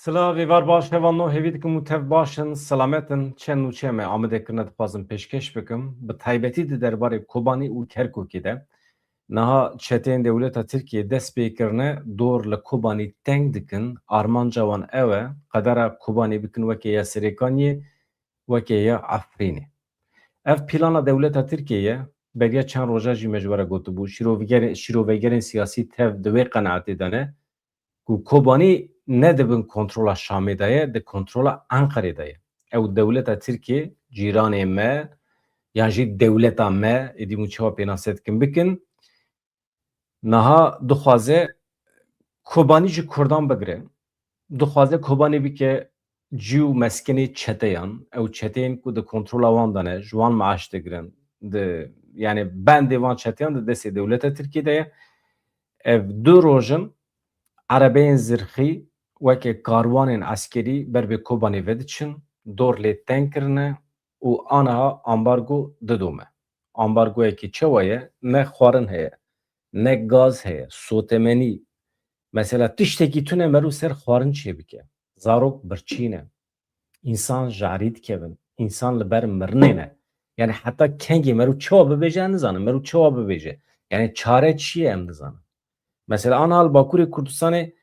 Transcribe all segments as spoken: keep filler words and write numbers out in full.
Silav, êvar baş hevalno, hêvî dikim û tev baş in, selamet in. Çend nûçeyê me Amedê kirine dixwazim pêşkêş bikim. Bi taybetî di derbarê Kobanî û Kerkûkê de. Niha çeteyên dewleta Tirkiyê dest pê kirine dor li Kobanî teng dikin. Armanca wan ew e, qedera Kobanî bikin weke ya Serêkaniyê, weke ya Efrînê. Ev plana dewleta Tirkiyê ye. Beriya çend roja jî me ji we re gotibû. Şîrovîgerê-, şîroveygerên siyasî tev di wê qenaetê de ne. Ku Kobanî ne di bin kontrola Şamê de ye, di kontrola Enqerê de ye. Ew dewleta Tirkiyê, cîranê me, yan jî dewleta me, êdî hûn çawa pênase dikin bikin, niha dixwaze Kobanî ji Kurdan bigire, dixwaze Kobanî bike cî û meskenê çeteyan, ew çeteyên ku di kontrola wan de ne, ji wan meaş digirin, di, yani bendê van çeteyan di destê dewleta Tirkiyê de ye. Ev du roj in erebeyên zirxî weke karwanên eskerî ber bi Kobanê ve diçin, dor lê teng kirine û aniha ambargo didome. Ambargoyekî çawa ye? Ne xwarin heye, ne gaz heye, sotemenî. Mesela tiştekî tune merû ser xwarin çêbike. Zarok birçî ne. Însan jarî dikevin. Însan li ber mirinê ne. Yani heta kengê merû çawa bibêje, em nizanin. Merû çawa bibêje? Yani çare çi ye, em nizanin. Mesela aniha li Bakurê Kurdistanê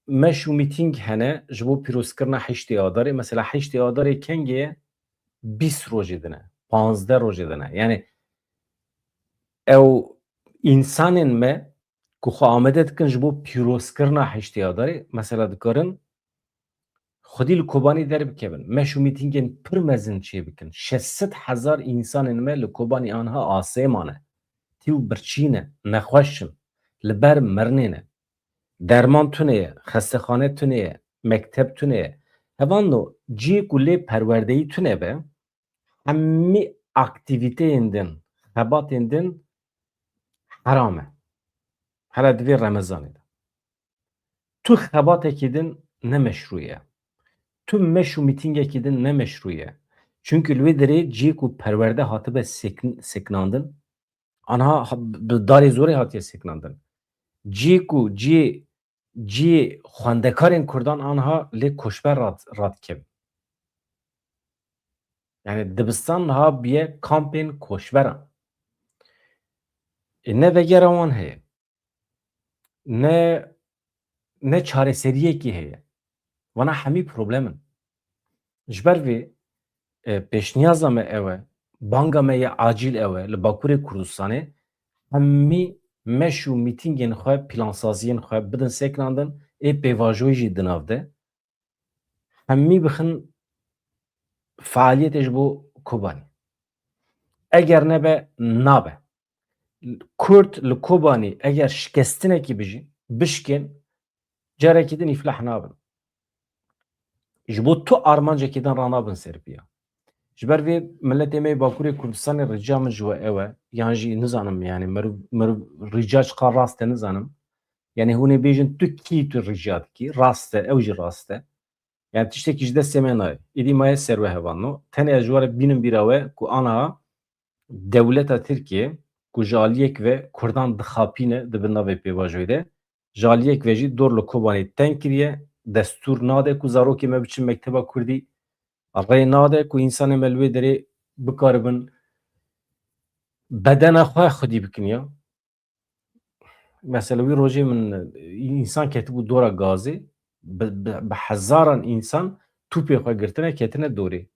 meş û mîtîng hene ji bo pîrozkirina heştê Adarê. Mesela heştê Adarê kengê ye? Bîst rojê din e, panzdeh rojê din e. Yani ew însanên me ku xwe amade dikin ji bo pîrozkirina heştê Adarê, mesela dikarin xwedî li Kobanî derbikevin, meş û mîtîngên pir mezin çêbikin, şeş sed hezar însanên me li Kobanî aniha asê mane. Tî û birçî ne, nexweş in, li ber mirinê ne. Derman tune ye, xestexane tune ye, mekteb tune ye. Hevalno, cihê ku lê perwerdeyî tune be, hemî aktîvîteyên din, xebatên din heram e. Hele di vê Remezanê de. Tu xebatekî din ne meşrû ye. Tu meş û mîtîngekî din ne meşrû ye. Çunku li wê derê cihê ku perwerde hatibe sekn-, seknandin, anha ha-, bi darê zorê hatiye seknandin. Cihê ku cihê, cihê xwendekarên Kurdan anha lê koçber rat-, radikevin. Yani dibistan niha biye kampên koçberan. E, ne vegera wan heye, ne, ne çareseriyekî heye. Vana hemî problem in. Ji ber vê, e, pêşniyaza me ew e, banga me ya acîl ew e, li Bakurê Kurdistanê hemî meş û mîtîngên xwe, plansaziyên xwe bidin seknandin, ê pêvajoyî jî di nav de. Hemî bixin fealiyetê ji bo Kobanî. Eger nebe, nabe. Kurd li Kobanî eger şikestinekî bijî, bişkên, carekî din îflah nabin. Ji bo tu armancekî din ranabin ser piya. Ji ber vê miletê me yê Bakurê Kurdistanê rica min ji we ew e, yan jî nizanim, yani meriv, meriv rica çiqa rast e nizanim. Yani hûn ê bêjin tu kî tu rica dikî, rast e, ew jî rast e. Yani tiştekî ji destê me nayê. Êdî maye ser we hevalno. Tenê ez ji we re bînim bîra we ku aniha dewleta Tirkiye ku ji aliyek ve Kurdan dixapîne di bin navê pêvajoyê de, ji aliyek ve jî dor li Kobanê teng kiriye, destûr nade ku zarokê me biçin mekteba Kurdî, rê nade ku însanê me li wê derê bikaribin bedena xwe xwedî bikin ya. Mesela wî rojê min, e, însan ketibû dora gazê, bi, bi, bi hezaran însan tûpê xwe girtine ketine dorê.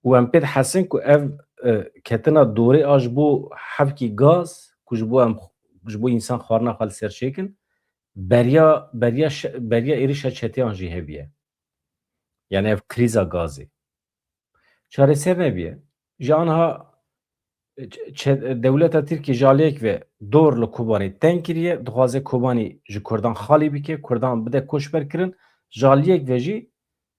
Û em pê dihesin ku ev, e, ketina dorê a ji bo hevkî gaz ku ji bo em, ji bo însan xwarina xwe li ser çêkin, beriya, beriya şe-, beriya êrişa çeteyan jî heviye. Yani ev krîza gazê çareser nebiye. Ji anha çe-, dewleta Tirkiyê ji aliyek ve dor li Kobanî teng kiriye, dixwaze Kobanî ji Kurdan xalî bike, Kurdan bide koçberkirin. Ji aliyek ve jî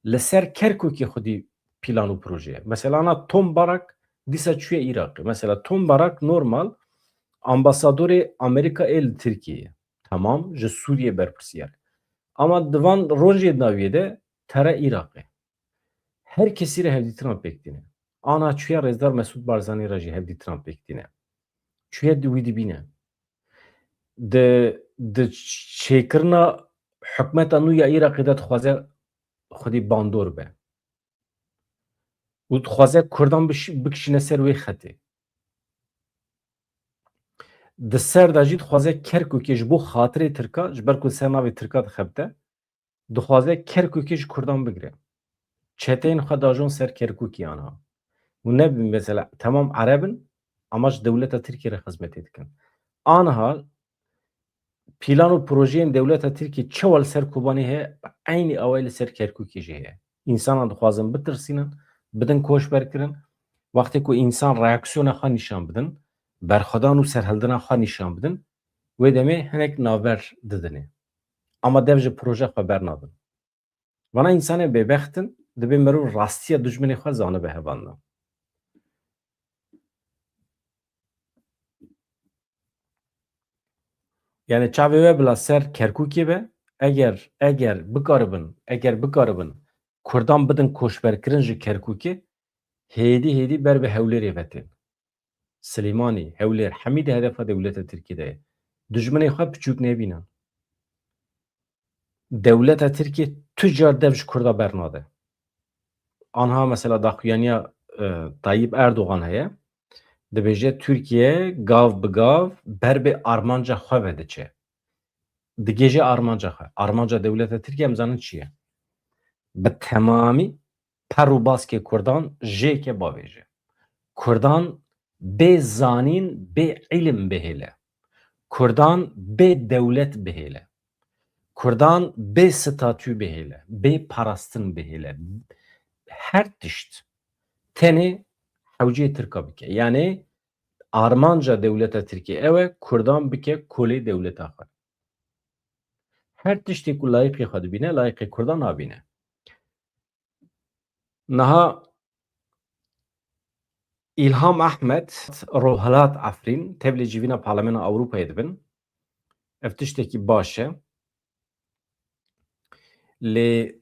li ser Kerkûkê xwedî plan û proje ye. Mesela ana Tom Barak dîsa çûye Iraqê. Mesela Tom Barak normal ambasadorê Amerîka ê li Tirkiyeyê ye. Tamam, ji Sûriyê berpirsiyar. Ama di van rojê naviyê de tere Iraqê. Her kesî re hevdîtina pêk tîne. Ana çûye Rêzdar Mesûd Barzanî re jî hevdîtina pêk tîne. Çûye di wî dibîne. Di, di çêkirina hikûmeta nû ya Iraqê de dixwaze xwedî bandor be. Û dixwaze Kurdan biş-, bikişîne ser wê xetê. Di ser de jî dixwaze Kerkûkê ji bo xatirê Tirka, ji ber ku li ser navê Tirka dixebite, dixwaze Kerkûkê ji Kurdan bigire. Çeteyên xwe dajon ser Kerkûkê anha. Û ne mesela temam Ereb in, ama ji dewleta Tirkiyê re xizmetê dikin. Anha plan û projeyên dewleta Tirkiyê çawa li ser Kobanê heye, eynî awayî li ser Kerkûkê jî heye. Însanan dixwazin bitirsînin, bidin koçberkirin. Wextê ku însan reaksiyona xwe nîşan bidin, berxwedan û serhildina xwe nîşan bidin, wê demê hinek navber didinê. Ama dev ji proje xwe bernadin. Vana însanên bêbext in, dibê mirov rastiya dijminê xwe zanibe hevalno. Yani çavê we bila ser Kerkûkê be, eger, eger bikaribin, eger bikaribin Kurdan bidin koçberkirin ji Kerkûkê, hêdî hêdî ber bi Hewlêrê ve tên. Silêmanî, Hewlêr, hemî di hedefa dewleta Tirkiyê de ye. Dijminê xwe piçûk nebînin. Dewleta Tirkiyê tu car dev ji Kurda bernade. Anha mesela daxuyaniya, e, Tayyip Erdogan heye. Dibêje Tirkiye gav bi gav ber bi armanca xwe ve diçe. Digêje armanca xwe. Armanca dewleta Tirkiye em zanin çi ye? Bi temamî per û baskê Kurdan jêke bavêje. Kurdan bê zanîn, bê îlim bihêle. Kurdan bê dewlet bihêle. Kurdan bê statû bihêle, bê parastin bihêle. Her tişt tenê hewceyê Tirka bike. Yani armanca dewleta Tirkiyê ew e, Kurdan bike kolê dewleta xwe. Her tiştê ku layiqê xwe dibîne, layiqê Kurdan nabîne. Niha Îlham Ehmed, Rohilat Efrîn, tevlî civîna Parlamena Ewropayê dibin. Ev tiştekî baş e. Lê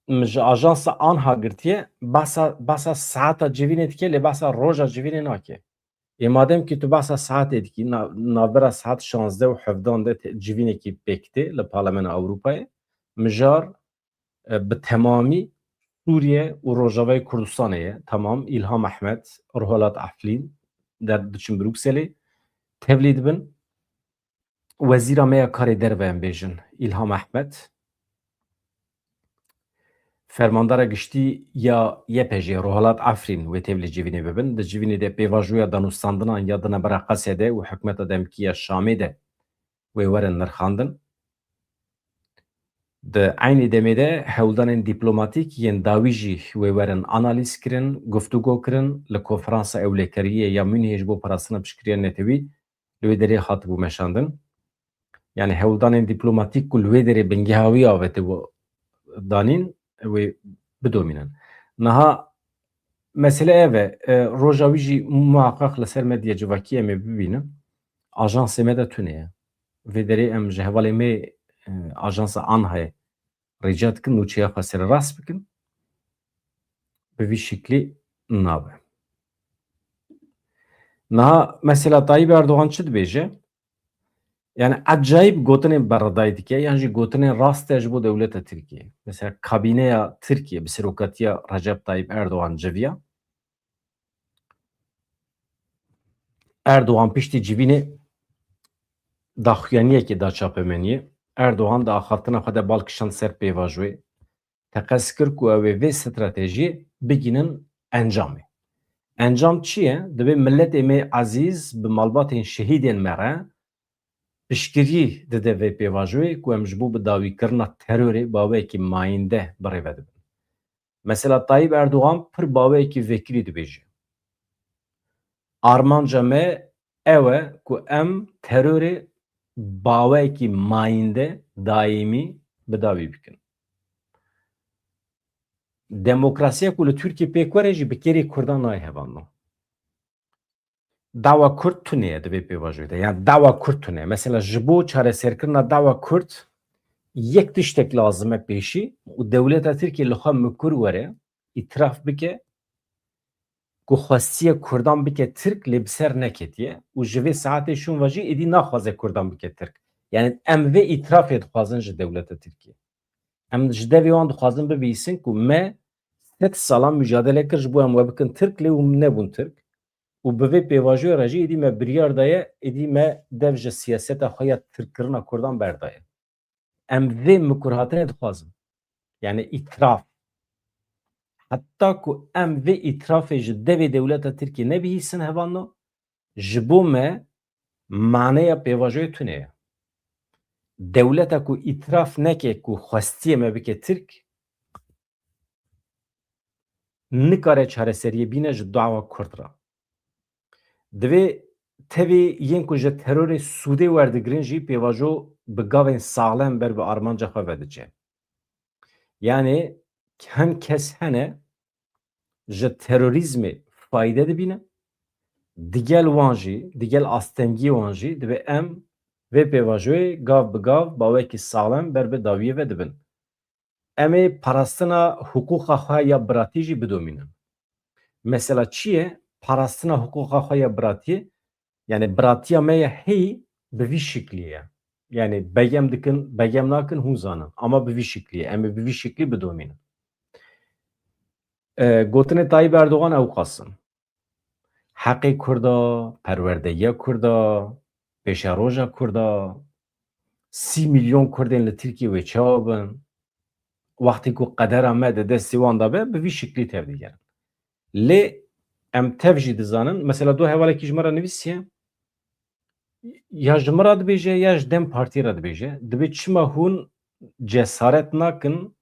min ji ajansa Anha girtiye, basa, basa saeta civînê dike, lê basa roja civînê nake. Ê madem ki tu basa saetê dikî, na-, navbera saet şazdeh û hevdan de te-, civînekî pêk tê li Parlamena Ewropayê, mijar, e, bi temamî Sûriye û Rojavayê Kurdistanê ye. Temam, Îlham Ehmed, Rohilat Efrîn, der diçin Brukselê, tevlî dibin. Wezîra me ya karê derve em bêjin, Îlham Ehmed, fermandara giştî ya Y P G, Rohilat Efrîn wê tevlî civînê bibin. Di civînê de pêvajoya danûstandinan ya di navbera Qesedê û hikûmeta demkî ya Şamê de wê werin nirxandin. Di eynî demê de hewldanên dîplomatîk yên dawî jî wê werin analîz kirin, guftûgo kirin, li konferansa ewlekariyê ya Münihê ji bo parastina piştgiriya netewî li wê derê hatibû meşandin. Yani hewldanên dîplomatîk ku li wê derê bingeha wî avêtibû danîn, wê bidomînin. Niha mesele ev e, e, roja wî jî muhaqqeq li ser medya civakî em ê bibînin. Ajansê me de tune ye. Vê derê em ji hevalê me, e, ajansa Anhayê rica dikin nûçeya xwe sererast bikin. Bi vî şiklî nabe. Niha mesela Tayyip Erdogan çi dibêje? Yani ecayîb gotinên beredayî dike, yan jî gotinên rast e ji bo dewleta Tirkiyê. Mesela kabîneya Tirkiyê bi serokatiya Recep Tayyip Erdogan civiya. Erdogan piştî civînê daxuyaniyekê da çapemeniyê. Erdogan di axaftina xwe de bal kişand ser pêvajoyê. Teqez kir ku ew ê vê stratejiyê bigînin encamê. Encam çi ye? Divê miletê me ezîz bi malbatên şehîdên me re piştgirî dide vê pêvajoyê ku em ji bo bidawîkirina terorê baweyekî mayînde birêve dibin. Mesela Tayyip Erdogan pir baweyekî vekirî dibêje. Armanca me ew e ku em terorê baweyekî mayînde, daîmî bidawî bikin. Demokrasiya ku li Tirkiyê pêk were jî bi kêrê Kurdan nayê hevalno. Dawa Kurd tune ye di vê pêvajoyê de. Yani dawa Kurd tune ye. Mesela ji bo çareserkirina dawa Kurd yek tiştek lazim e pêşî û dewleta Tirkiyê li xwe mikur were, îtiraf bike ku xwestiye Kurdan bike Tirk lê bi ser neketiye û ji vê saetê şûn ve jî êdî naxwaze Kurdan bike Tirk. Yani em vê îtirafê dixwazin ji dewleta Tirkiyê. Em ji devê wan dixwazin bibihîsin ku me sed salan mücadele kir ji bo em we bikin Tirk, lê hûn nebûn Tirk. Û bi vê pêvajoyê re jî êdî me biryar daye, êdî me dev ji siyaseta xwe ya tirkkirina Kurdan berdaye. Em vê mikurhatinê dixwazin. Yani îtiraf. Heta ku em vê îtirafê ji devê dewleta Tirkiyê nebihîsin hevalno, ji bo me maneya pêvajoyê tune ye. Dewleta ku îtiraf neke ku xwestiye me bike Tirk, nikare çareseriyê bîne ji dawa Kurd re. Divê tevî yên ku ji terorê sûdê werdigirin jî pêvajo bi gavên saxlem ber bi armanca xwe ve diçe. Yani hin kes hene ji terorîzmê fayde dibîne, digel wan jî, digel astengiyê wan jî divê em vê pêvajoyê gav bi gav bawekî saxlem ber bi dawiyê ve dibin. Em ê parastina hiqûqa xwe ya biratî jî bidomînin. Mesela çi ye? Parastina hiqûqa xwe ya biratiyê, yani biratiya me ya heyî bi vî şiklî ye. Yani begem dikin, begem nakin, hûn zanin. Ama bi vî şiklî ye. Em ê bi vî şiklî bidomînin. E, gotinê Tayyip Erdogan ew qas in. Heqê Kurda, perwerdeyiya Kurda, pêşeroja Kurda, sî milyon Kurdên li Tirkiyê wê çawa bin? Wextê ku qedera me di destê wan de be, bi vî şiklî tevdigerin. Lê em tev jî dizanin, mesela du hevalekî ji me re nivîsiye, ya ji min re dibêje, ya ji DEM Partî re dibêje, dibê çima hûn cesaret nakin,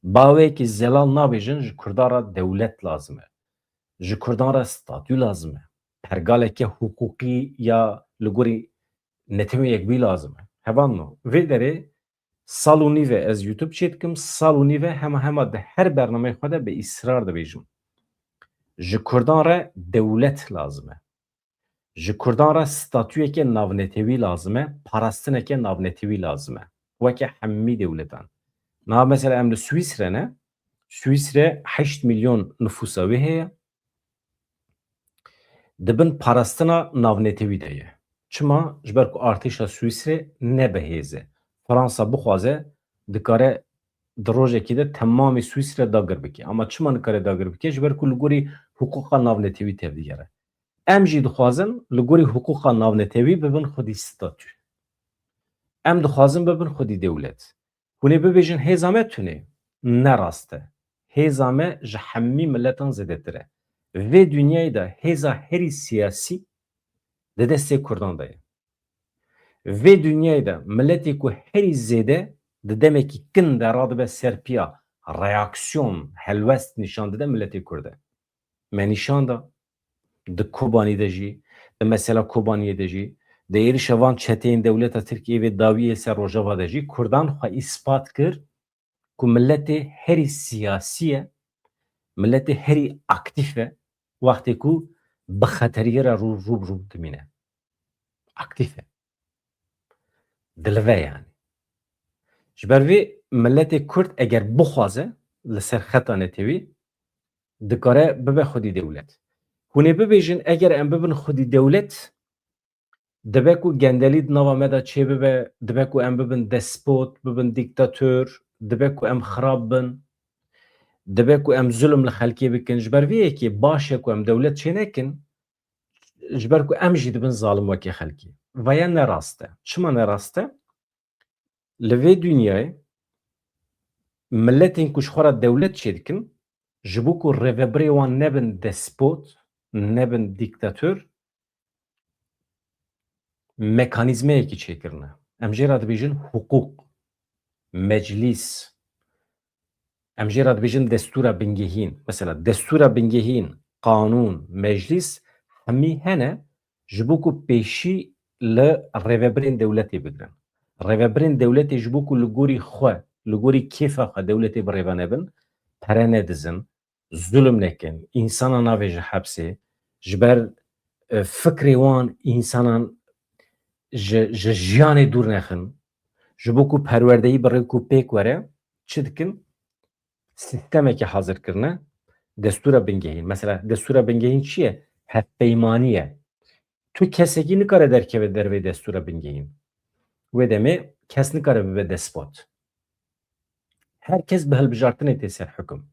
baweyekî zelal nabêjin, ji Kurdan re dewlet lazim e. Ji Kurdan re statû lazim e. Pergaleke hiqûqî ya li gorî Netewên Yekbûyî lazim e. Hevalno, vê derê sal û nîv e ez YouTube çêdikim, sal û nîv e hema hema di her bernameyê xwe de bi îsrar dibêjim. Ji Kurdan re dewlet lazim e. Ji Kurdan re statuyeke navnetewî lazim e, parastineke navnetewî lazim e. Weke hemî dewletan. Niha mesela em li Swîsre ne, Swîsre heşt milyon nifûsa wê heye. Di bin parastina navnetewî de ye. Çima? Ji ber ku artêşa Swîsrê ne bi hêz e. Fransa bixwaze, dikare di rojekê de temamê Swîsre dagir bike. Ama çima nikare dagir bike? Ji ber ku li gorî hiqûqa navnetewî tevdigere. Em jî dixwazin li gorî hiqûqa navnetewî bibin xwedî statû. Em dixwazin bibin xwedî dewlet. Hûn ê bibêjin hêza me tune. Ne rast e. Hêza me ji hemî miletan zêdetir e. Vê dinyayê de hêza herî siyasî di destê Kurdan de ye. Vê dinyayê de miletê ku herî zêde di demekî kin de radibe ser piya, reaksiyon, helwest nîşan dide miletê Kurd e. Me nîşan da. Di Kobanî de jî, di mesela Kobaniyê de jî, di êrişa van çeteyên dewleta Tirkiyê vê dawiyê ser Rojava de jî Kurdan xwe îspat kir ku miletê herî siyasî ye, miletê herî aktîf e, wextê ku bi xeteriyê re rû, rû bi rû dimîne. Aktîf e. Dilive yani. Ji ber vê miletê Kurd eger bixwaze li ser xeta netewî, dikare bibe xwedî dewlet. Hûn ê bibêjin, eger em bibin xwedî dewlet, dibe ku gendelî di nava me de çêbibe, dibe ku em bibin despot, bibin dîktator, dibe ku em xirab bin, dibe ku em zulm li xelkê bikin. Ji ber vê yekê baş e ku em dewlet çênekin, ji ber ku em jî dibin zalim wekî xelkê. Veya ne rast e. Çima ne rast e? Li vê dinyayê miletên ku ji xwe re dewlet çêdikin, ji bo ku rêvebirê wan nebin despot, nebin dîktator, mekanîzmeyekî çêkirine. Em jê re dibêjin hiqûq, meclîs. Em jê re dibêjin destûra bingehîn. Mesela destûra bingehîn, qanûn, meclîs hemî hene ji bo ku pêşî li rêvebirên dewletê bigirin. Rêvebirên dewletê ji bo ku li gorî xwe, li gorî kêfa xwe dewletê bi rêve nebin, pere nedizin, zulm nekin, însana navêjin hepsê, ji ber, e, fikrê wan însanan ji, ji jiyanê dûr nexin, ji bo ku perwerdeyî bi rêk û pêk were, çi dikin? Sîstemekê hazir kirine, destûra bingehîn. Mesela destûra bingehîn çi ye? Hevpeymanî ye. Tu kesekî nikare derkeve dervê destûra bingehîn. Wê demê kes nikare bibe despot. Her kes bi hilbijartinê tê ser hukum.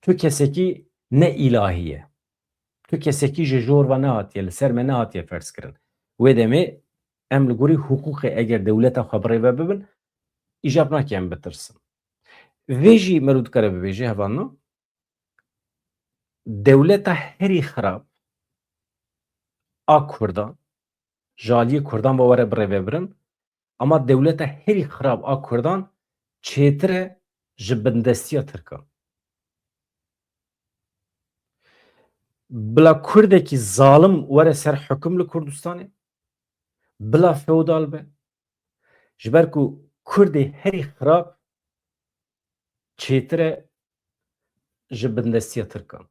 Tu kesekî ne îlahî ye. Tu kesekî ji jor ve nehatiye, li ser me nehatiye ferz kirin. Wê demê em li gorî hiqûqê eger dewleta xwe bi rê ve bibin, îcab nake em bitirsin. Vê jî meriv dikare bibêje, hevalno, dewleta herî xirab a Kurdan, ji aliyê Kurdan ve were bi rê ve birin, ama dewleta herî xirab a Kurdan çêtir e ji bindestiya Tirkan. Bila Kurdekî zalim were ser hukum li Kurdistanê, bila feodal be, ji ber ku Kurdê herî xirab çêtir e ji bindestiya Tirkan.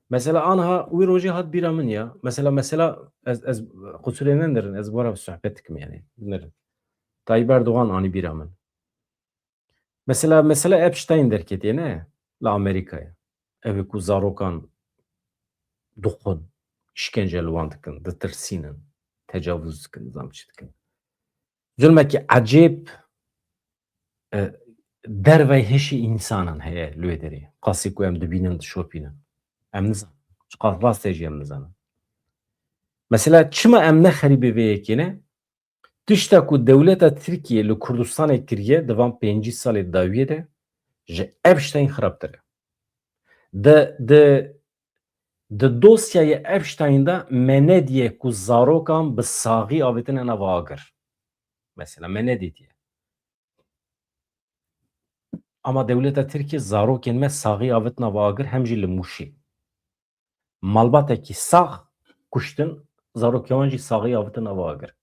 Mesela anha wî rojê hat bîra min ya. Mesela, mesela ez, ez qusurê nenirin, ez wara sohbet dikim yani. Nirin. Tayyip Erdoğan anî bîra min. Mesela, mesela Epstein derketiye ne? Li Amerîkayê. Ev ê ku zarokan dixwin, îşkence li wan dikin, ditirsînin, tecavuz dikin, nizam çi dikin. Zulmekî ecêb, e, dervey hişî însanan heye li wê derê. Qasî ku em dibînin, dişopînin. Em nizanin. Çiqas rast e jî em nizanin. Mesela çima em ne xerîbê vê yekê ne? Tişta ku dewleta Tirkiyê li Kurdistanê kiriye di van pêncî salê dawiyê de ji Epstein xirabtir e. Di, di, di dosyayê Epstein de me nediye ku zarokan bi saxî avêtine nav agir. Mesela me nedîtiye. Ama dewleta Tirkiyê zarokên me saxî avêt nav agir hem jî li Mûşê. Malbatekî sax kuştin, zarokê wan jî saxî avêtin nav agir.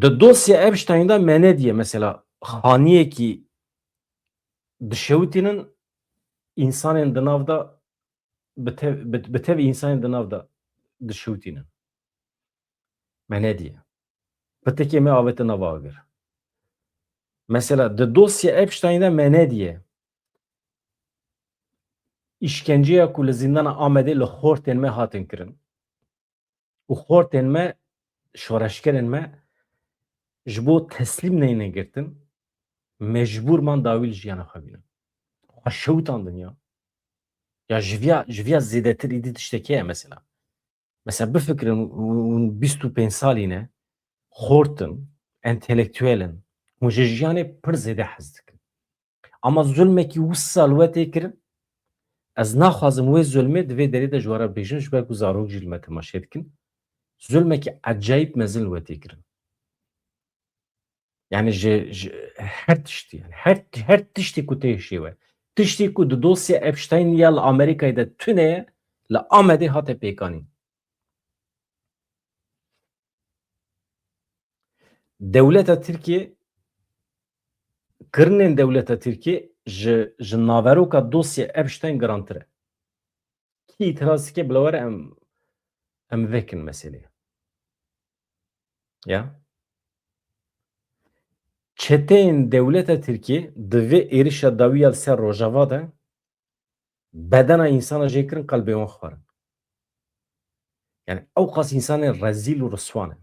Di dosya Epstein de me nediye, mesela, xaniyekî dişewitînin, însanên di nav de bi tev-, bi, bi tevî însanên di nav de dişewitînin. Me nediye. Pitikê me avête nav agir. Mesela, di dosya Epstein de me nediye îşkenceya ku li zîndana Amedê li xortên me hatin kirin û xortên me, şoreşgerên me ji bo teslîm neyne girtin, mecbûr man dawî li jiyana xwe bînin. Xwe şewitandin ya. Ya ji viya, ji viya zêdetir îdî tiştekê ye mesela. Mesela bifikirin, hûn bîst û pênc salî ne, xort in, entelektuel in, hûn ji jiyanê pir zêde hez dikin. Ama zulmekî wisa li we tê kirin, ez naxwazim wê zulmê di vê derê de ji we re bêjim, ji ber ku zarok jî li me temaşe dikin. Zulmekî ecayîb mezin li we tê kirin. Yani ji, ji her tiştî, yani her, her tiştî ku tê hişê we. Tiştî ku di dosya Epstein ya li Amerîkayê de tune ye, li Amedê hate pêkanîn. Dewleta Tirkiyê, kirinên dewleta Tirkiyê ji, ji naveroka dosya Epstein girantir e. Kî îtiraz dike bila were em, em vekin meselê. Ya. Çeteyên dewleta Tirkiyê di vê êrişa dawî ya li ser Rojava de bedena însana jê kirin, qelbê wan xwarin. Yani ewqas însanên rezîl û riswan in.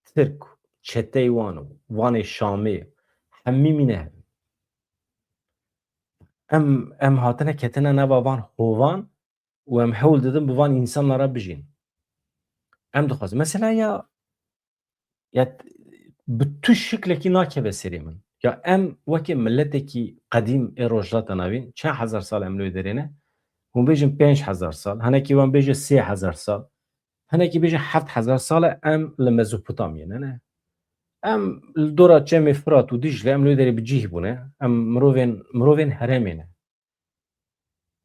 Tirk, çeteyê wan û wanê Şamê, hemî mîne hev in. Em, em hatine ketine nava van hovan û em hewl didin bi van însanlara bijîn. Em dixwazin. Mesela ya, ya t-, bi tu şiklekî nakeve serê min. Ya em weke miletekî qedîm ê Rojhilata Navîn, çend hezar sal em li wê derê ne? Hûn bêjin pênc hezar sal, hinekî wan bêje sê hezar sal, hinekî bêje heft hezar sal e em li Mezopotamyê ne, ne? Em li dora çemê Firat û Dîcle, em li wê derê bi cîh bûne. Em mirovên, mirovên herêmê ne.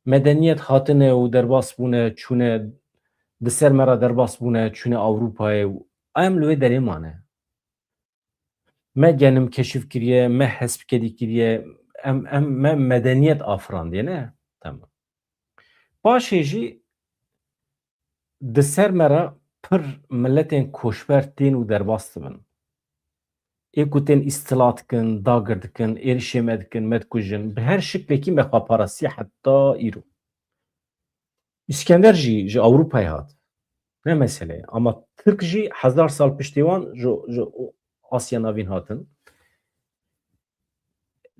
Medeniyet hatine û derbas bûne, çûne, di ser me re derbas bûne, çûne Ewropayê û em li wê derê mane. Me genim keşif kiriye, me hesp kedî kiriye, em, em, me medeniyet afirandiye, ne? Tamam. Paşê jî di ser me re pir miletên koçber tên û derbas dibin. Ê ku tên îstila dikin, dagir dikin, êrişê me dikin, me dikujin, bi her şiklekî me xwe parasiye heta îro. Îskender jî ji Ewropayê hat. Ne mesele ye. Ama Tirk jî hezar sal piştî wan ji, ji Asya Navîn hatin.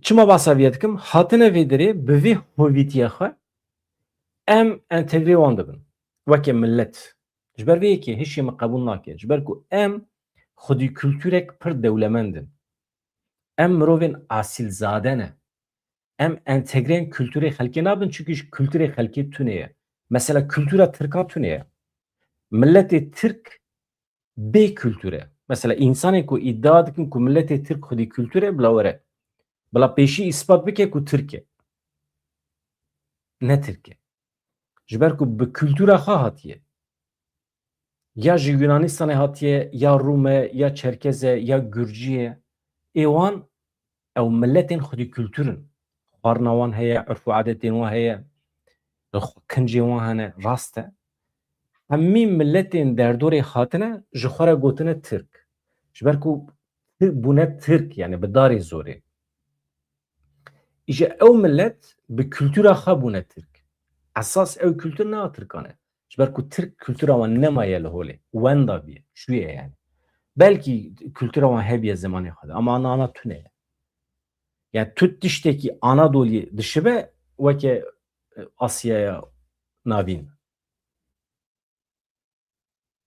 Çima behsa vê dikim? Hatine vê derê bi vê hovîtiya xwe em entegrê wan dibin. Weke millet. Ji ber vê yekê hişê min qebûl nake. Ji ber ku em xwedî kulturek pir dewlemend in. Em mirovên asîlzade ne. Em entegreyên kulturê xelkê nabin, çimkî ji kulturê xelkê tune ye. Mesela kultura Tirkan tune ye. Miletê Tirk bê kultur e. Mesela, însanên ku îdia dikin ku miletê Tirk xwedî kultur e, bila were. Bila pêşî îspat bike ku Tirk e. Ne Tirk e. Ji ber ku bi kultura xwe hatiye. Ya ji Yunanistanê hatiye, ya Rûm e, ya Çerkez e, ya Gurcî ye. Ê wan, ew miletên xwedî kultur in. Xwarina wan heye, urf û adetên wan heye. Kincên wan hene, rast e. Hemî miletên derdorê hatine, ji xwe re gotine Tirk. Ji ber ku Tirk bûne Tirk, yani bi darê zorê. Îje ew milet bi kultura xwe bûne Tirk. Esas ew kultur ne a Tirkan e. Ji ber ku Tirk kultura wan nemaye li holê. Wenda bûye, çûye yani. Belkî kultura wan hebiye zemanê xwe de, ama ana, ana tune ye. Yani tu tiştekî Anadolî dişibe, weke, e, Asyaya Navîn.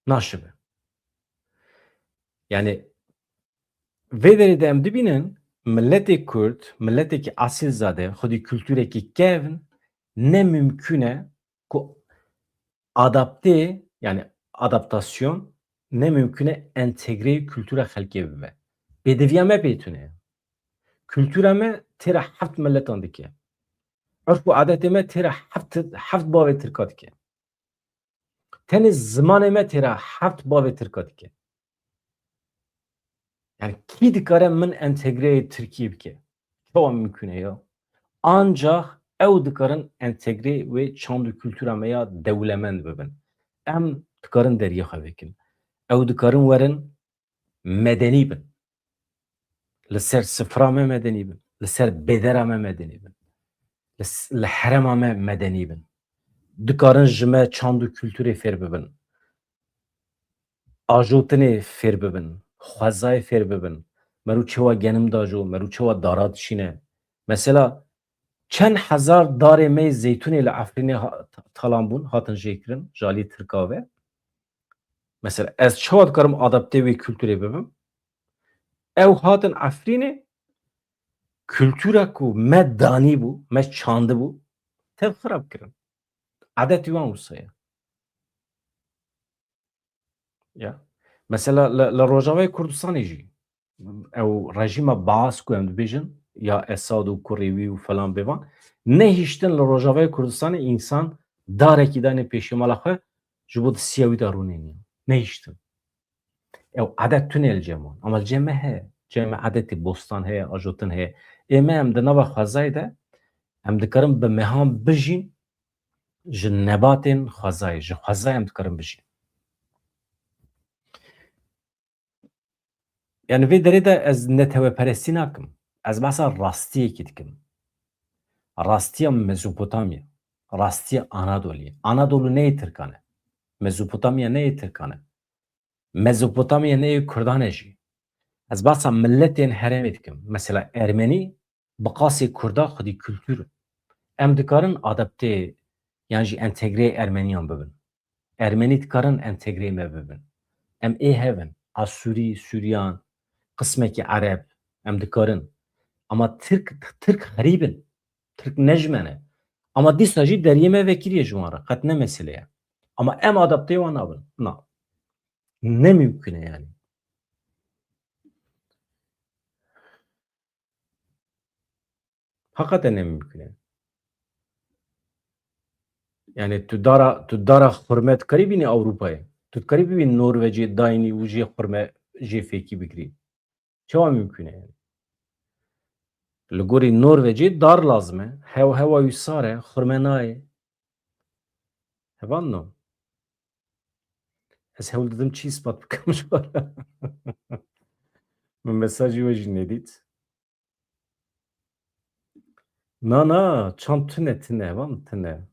Naşibe. Yani vê derê de em dibînin, miletê Kurd, miletekî asîlzade, xwedî kulturekî kevn, ne mimkûn e ku adapte, yani adaptasyon, ne mimkûn e entegreyê kultura xelkê bibe. Pêdiviya me pê tune ye. Kultura me têra heft miletan dike. Urf û adetê me têra heft, heft bavê Tirka dike. Tenê zimanê me têra heft bavê Tirka dike. Yani kî dikare min entegreyê Tirkiyê bike? Çawa mimkûn e ya? Ancax ew dikarin entegrê wê çand û kultura me ya dewlemend bibin. Em dikarin deriyê xwe vekin. Ew dikarin werin medenî bin. Li ser sifra me medenî bin. Li ser bêdera me medenî bin. Li s-, li herema me medenî bin. Dikarin ji me çand û kulturê fêr bibin. Ajotinê fêr bibin. Xwezayê fêr bibin. Merû çewa genim dajo, merû çewa dara dişîne. Mesela çend hezar darê me yê zeytûnê li Efrînê ha-, talan bûn, hatin jêkirin, ji alî Tirka ve. Mesela, ez çawa dikarim adaptê wê kulturê bibim? Ew hatin Efrînê, kultura ku me danî bû, me çandibû, tev xirab kirin. Adetî wan wisa ye. Ya. Mesela, li, li Rojavayê Kurdistanê jî, ew rejîma Baas ku em dibêjin, ya Esad û kurê wî û falan bêvan, nehiştin li Rojavayê Kurdistanê însan darekî dane pêşî mala xwe, ji bo di siya wî de rûnê niya. Nehiştin. Ew adet tune li cem wan. Ama li cem me heye. Cem me adetê bostan heye, ajotin heye. Ê me em di nava xwezayê de, em dikarin bi mehan bijîn, ji nebatên xwezayê, ji xwezayê em dikarin bijîn. Yani vê derê de ez neteweperestî nakim. Ez behsa rastiyekî dikim. Rastiya Mezopotamya, rastiya Anadoliyê. Anadolu ne yê Tirkan e. Mezopotamya ne yê Tirkan e. Mezopotamya ne yê Kurdan e jî. Ez behsa miletên herêmê dikim. Mesela Ermenî bi qasê Kurda xwedî kultur in. Em dikarin adaptê yan jî entegreyê Ermeniyan bibin. Ermenî dikarin entegreyê me bibin. Em ê hev in. Asûrî, Sûriyan, qismekî Ereb, em dikarin. Ama Tirk, Tirk xerîb in. Tirk ne ji me ne. Ama dîsa jî deriyê me vekiriye ji wan re. Qet ne mesele ye. Ama em adapteyê wan nabin. Na. Ne mimkun e yani. Heqeten ne mimkun e. Yani tu dara, tu dara xurme dikarî bînî Ewropayê. Tu dikarî bibî Norvecê dayînî û jê xurme jê fêkî bikirî. Çawa mimkun e yani? Li gorî Norvecê dar lazim e. Hew hewa wî sar e, xurme nayê. Hevalno. Ez hewl didim çi îspat bikim ji we re. Min mesajî we jî nedît. Na, na, çand tune, tune, heval, tune.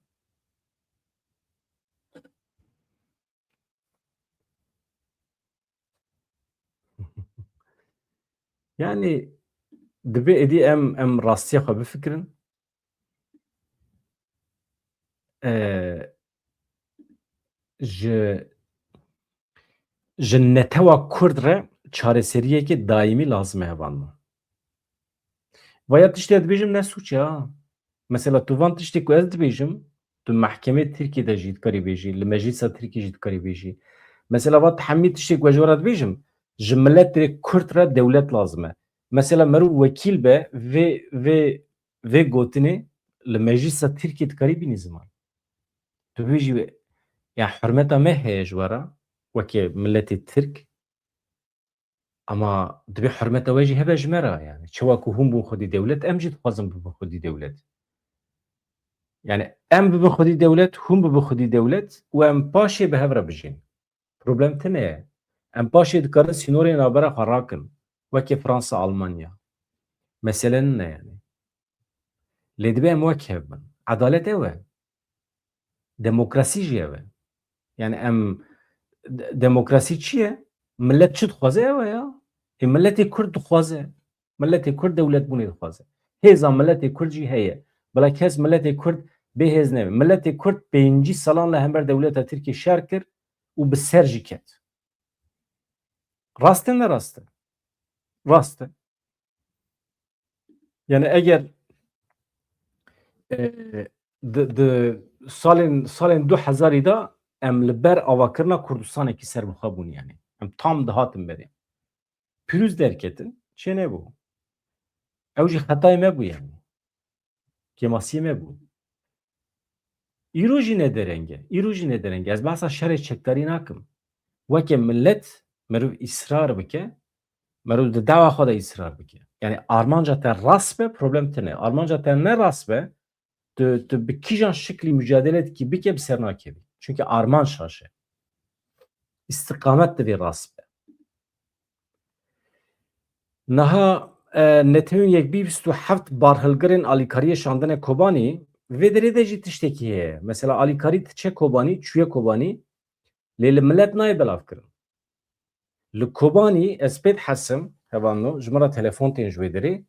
Yani Divê êdî em, em rastiya xwe bifikirin. E, ji, ji netewa Kurd re çareseriyekê daîmî lazim e hevalno. Vaya tiştê dibêjim ne sûç e ha. Mesela tu van tiştê ku ez dibêjim, tu mehkemê Tirkiyê de jî dikarî bêjî, li meclîsa Tirkiyê jî dikarî bêjî. Mesela va hemî tiştê ku ez ji we re dibêjim, ji miletê Kurd re dewlet lazim e. Mesela meriv wekîl be vê, vê, vê gotinê li meclîsa Tirkiyê dikarî bînî ziman. Tu bêjî, ya hurmeta me heye ji we re, weke miletê Tirk. Ama divê hurmeta we jî hebe ji me re, yani. Çawa ku hûn bûn xwedî dewlet, em jî dixwazin bibin xwedî dewlet. Yani, em bibin xwedî dewlet, hûn bibin xwedî dewlet û em paşê bi hev re bijîn. Problem tune ye. Em paşê dikarin sînorê navbera xwe rakin. Weke Fransa, Almanya. Mesele nine yani. Lê divê em wek hev bin. Edalet ew e. Demokrasî jî ew e. Yani em de-, demokrasî çi ye? Millet çi dixwaze ew e ya. Ê, miletê Kurd dixwaze. Miletê Kurd dewletbûnê dixwaze. Hêza miletê Kurd jî heye. Bila kes miletê Kurd bêhêz nebe. Miletê Kurd pêncî salan li hember dewleta Tirkiyê şer kir û bi ser jî ket. Rast e, ne rast e? Rast e. Yani eger, e, di, di salên, salên du hezarî de em li ber avakirina Kurdistanekî serbixwe bûn yani. Em tam dihatin berê. Pîroz derketin, çê nebû. Ew jî xetayê me bû yani. Kêmasiyê me bû. Îro jî ne dereng e. Îro jî ne dereng e. Ez behsa şerê çekdarî nakim. Weke millet meriv îsrar bike, meriv di dawa xwe de îsrar bike. Yani armanca te rast be, problem tune. Armanca te ne rast be, tu, tu bi kîjan şiklî mücadele dikî bike, bi ser nakevî. Çünkü armanc şaş e. Îstiqamet divê rast be. Niha, e, Netewên Yekbî bîst û heft barhilgirên alîkariyê şandine Kobanî, vê derê de jî tiştekî heye. Mesela alîkarî diçe Kobanî, çûye Kobanî, lê li milet nayê belavkirin. Li Kobanî ez pê dihesim, hevalno, ji min re telefon tên ji wê derê,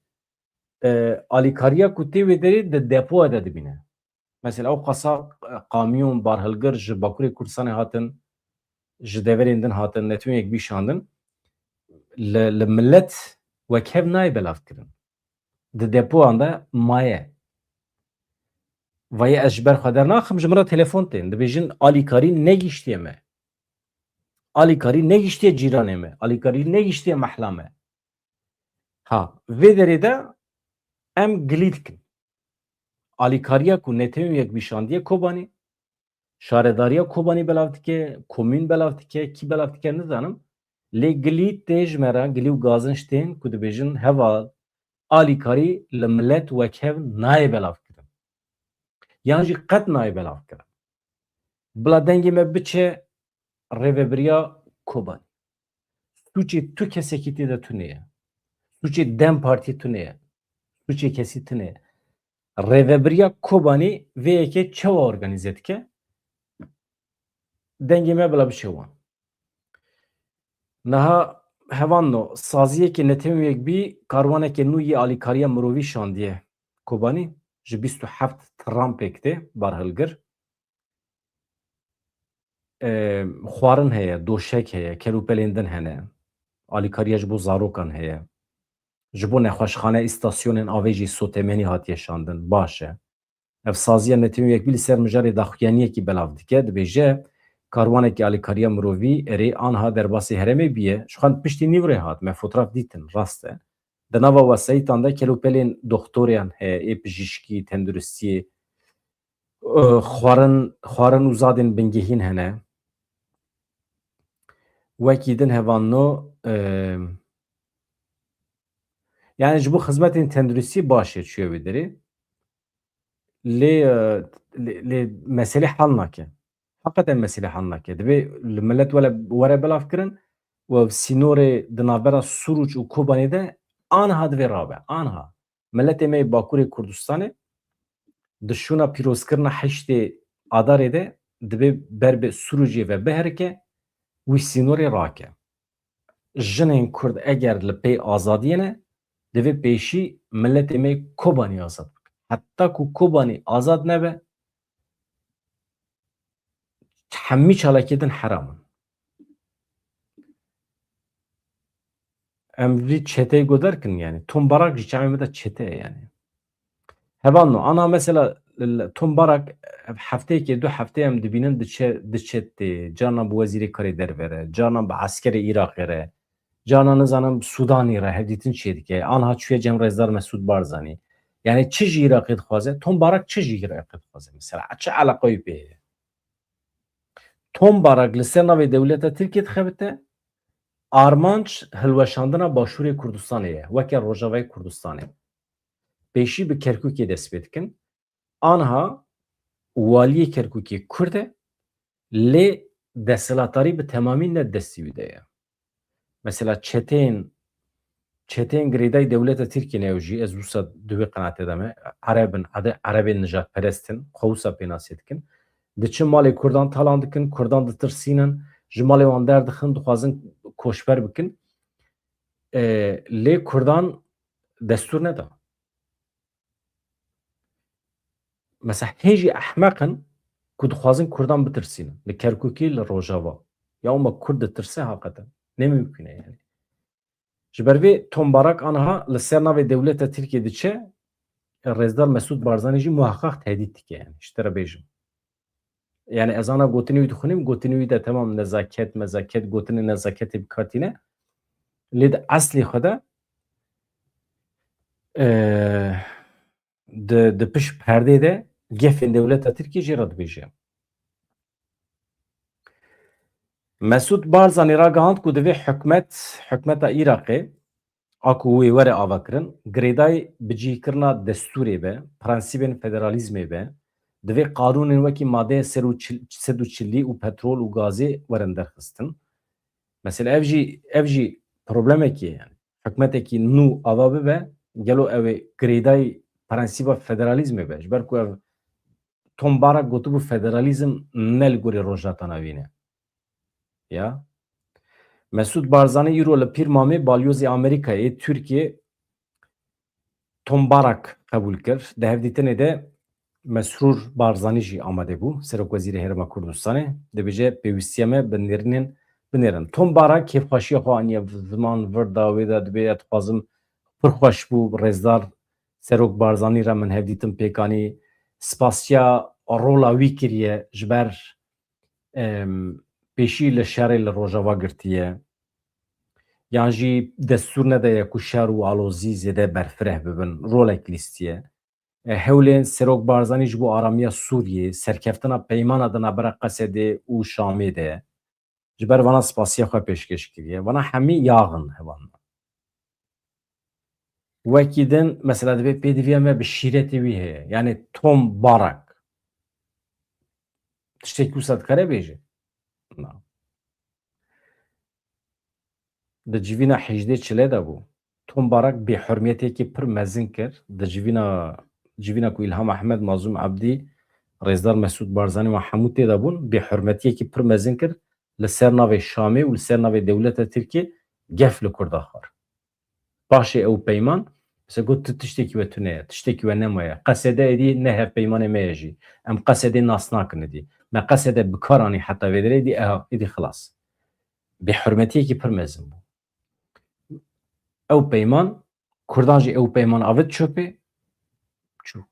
e, alîkariya ku tê wê derê di depoya de dibîne. Mesela ew qasa, e, kamyon, barhilgir ji Bakurê Kurdistanê hatin, ji deverên din hatin, Netewên Yekbî şandin. Li, li milet wek hev nayê belavkirin. Di depoyan de maye. Vayê ez ji ber xwe dernaxim, ji min re telefon tên. Dibêjin alîkarî negihiştiye me. Alîkarî negihiştiye cîranê me. Alîkarî negihiştiye mehla me. Ha, vê derê de em gilî dikin. Alîkariya ku Netewên Yekbî şandiye Kobanî, şaredariya Kobanî belav dike, komîn belav dike, kî belav dike nizanim. Lê gilî tê ji me re, gilî û gazinç tên ku dibêjin heval alîkarî li milet wek hev nayê belavkirin. Yan jî qet nayê belavkirin. Bila dengê me biçe rêvebiriya Kobanî. Sûcê tu kesekî tê de tune ye. Sûcê DEM Partî tune ye. Sûcê kesî tune ye. Rêvebiriya Kobanî vê yekê çawa organîze dike? Dengê me bila biçe wan. Niha hevalno, saziyekê Netewên Yekbî karwaneke nû yê alîkariya mirovî şandiye Kobanî, ji bîst û heft tirampêk tê barhilgir. E, xwarin heye, doşek heye, kelûpelên din hene. Alîkariya ji bo zarokan heye. Ji bo nexweşxane, îstasyonên avê jî sotemenî hatiye şandin. Baş e. Ev saziya Netewên Yekbî li ser mijarê daxuyaniyekî belav dike, dibêje, karwanekî alîkariya mirovî erê anha derbasî herêmê bûye. Ji xwe piştî nîvro re hat, me fotoğraf dîtin, rast e. Di nava wesayîtan de kelûpelên doxtoriyan heye, ê pijîşkî, tenduristiyê, e, xwarin, xwarin û zadên bingehîn hene. Wekî din hevalno, e, yani ji bo xizmetên tenduristiyê baş e çûye wê derê. Lê, e, lê, lê meselê hal nake. Heqeten meselê hal nake. Divê li milet were, were belav kirin û ev sînorê di navbera Sûrûc û Kobanê de anha divê rabe. Anha. Miletê me yê Bakurê Kurdistanê di şûna pîrozkirina heştê Adarê de divê ber bi Sûrûcê ve biherike, wî sînorê rake. Jinên Kurd eger li pey azadiyê ne, Divê pêşî miletê me Kobanî azad bikin. Heta ku Kobanî azad nebe, hemî çalakiyê din heram in. Em vî çeteyê guhdar kin, yani. Tom Barak jî çavê me de çete ye, yani. Hevalno, ana mesela, l-, Tom Barak, hefteyekê, du hefteyê em dibînin diçe, diçe tê, carna bi wezîrê karê derve re, carna bi eskerê Iraqê re, carna nizanim Sudanî re hevdîtin çêdike, anha çûye cem Rêzdar Mesûd Barzanî. Yani çi ji Iraqê dixwaze? Tom Barak çi ji Iraqê dixwaze mesela? Çi eleqa wî pê heye? Tom Barak li ser navê dewleta Tirkiyê dixebite, armanc hilweşandina Başûrê Kurdistanê ye, weke Rojavayê Kurdistanê. Pêşî bi Kerkûkê dest pê dikin. Anha waliyê Kerkûkê Kurd e, lê desthilatdarî bi temamî ne destî wî de ye. Mesela çeteyên, çeteyên girêdayî dewleta Tirkiyê ne ew jî, ez wisa di wê qenaetê de me, Ereb in, Ere-, Erebên nijadperest in, xwe wisa pênasê dikin. Diçin malê Kurdan talan dikin, Kurdan ditirsînin, ji malê wan derdixin, dixwazin koçber bikin. E, lê Kurdan destûr neda. Mesela hê jî ehmeq in ku dixwazin Kurdan bitirsînin. Li Kerkûkî, li Rojava. Ya ma Kurd ditirse haqeten. Ne mimkun e yani. Ji ber vê Tom Barak anha li ser navê dewleta Tirkiyê diçe, Rêzdar Mesûd Barzanî jî muheqeq tehdît dike yani. Ji te re bêjim. Yani ez ana gotinê wî dixwînim, gotinê wî de temam nezaket, mezaket, gotinê nezaketê bi kar tîne. Lê di eslê xwe de, e, di, di pişt perdê de gefên dewleta Tirkiyê jê re dibêje. Mesûd Barzanî ragihand ku divê hikûmet, hikûmeta Iraqê, a ku wê were avakirin, girêdayî bicihkirina destûrê be, prensîbên federalîzmê be, divê qanûnên wekî madeya ser û çil-, sed û çilî û petrol û gazê werin derxistin. Mesela ev jî, ev jî problemekê ye yani. Hikûmetekî nû ava bibe, gelo ew ê girêdayî prensîba federalîzmê be? Ji ber ku ev Tom Barak gotibû federalîzm ne li gorî Rojhilata Navîn e. Ya. Mesûd Barzanî îro li Pîrmamê balyozê Amerîkayê, Tirkiyê, Tom Barak qebûl kir. Di hevdîtinê de Mesrûr Barzanî jî amade bû, Serokwezîrê Herêma Kurdistanê. Dibêje, pêwîstiya me bi nêrînên binêrin. Tom Barak kêfxweşiya xwe aniye ziman vir da, wê de dibê, ez dixwazim, pir xweş bû, rêzdar Serok Barzanî re min hevdîtin pêk anî. Spasiya rola wî kiriye ji ber, em, pêşî li şerê li Rojava girtiye. Yan jî destûr nedaye ku şer û alozî zêde berfireh bibin. Rolek lîstiye. E, hewlên Serok Barzanî ji bo aramiya Sûriyê, serkeftina peymana di navbera Qesedê û Şamê de ye. Ji ber vana spasiya xwe pêşkêş kiriye. Vana hemî yax in hevalno. Wekî din, mesela, divê pêdiviya me bi şîretê wî heye. Yani Tom Barak. Tiştekî wisa dikare bêje? Na. Di civîna hejdê çile de bû. Tom Barak bêhurmetiyekî pir mezin kir. Di civîna, civîna ku Îlham Ehmed, Mazlûm Ebdî, Rêzdar Mesûd Barzanî û hemû tê de bûn, bêhurmetiyekî pir mezin kir li ser navê Şamê û li ser navê dewleta Tirkiyê gef li Kurda xwar. Paşê ew peyman, mesela got, tu tiştekî we tune ye, tiştekî we nemaye. Qesede êdî ne hevpeymanê me ye jî. Em Qesedê nas nakin êdî. Me Qesede bi kar anî heta vê derê, êdî eha, êdî xilas. Bêhurmetiyekî pir mezin bû. Ew peyman, Kurdan jî ew peyman avêt çöpê, çû.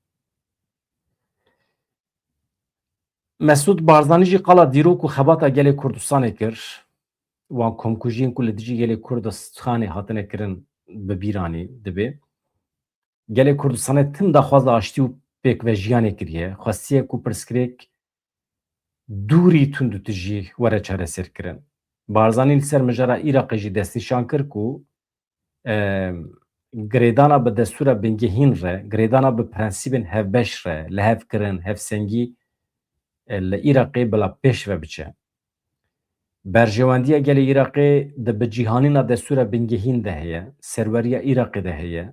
Mesûd Barzanî jî qala dîrok û xebata gelê Kurdistanê kir. Wan komkujiyên ku li dijî gelê Kurdistanê hatine kirin bi bîr anî, dibê. Gelê Kurdistanê tim daxwaza aştî û pêkvejiyanê kiriye. Xwestiye ku pirsgirêk dûrî tundûtijî were çareserkirin. Barzanî li ser mijara Iraqê jî destnîşan kir ku, e, girêdana bi destûra bingehîn re, girêdana bi prensîbên hevbeş re, lihevkirin, hevsengî, e, li Iraqê bila pêş ve biçe. Berjewendiya gelê Iraqê di bicîhanîna destûra bingehîn de heye, serweriya Iraqê de heye.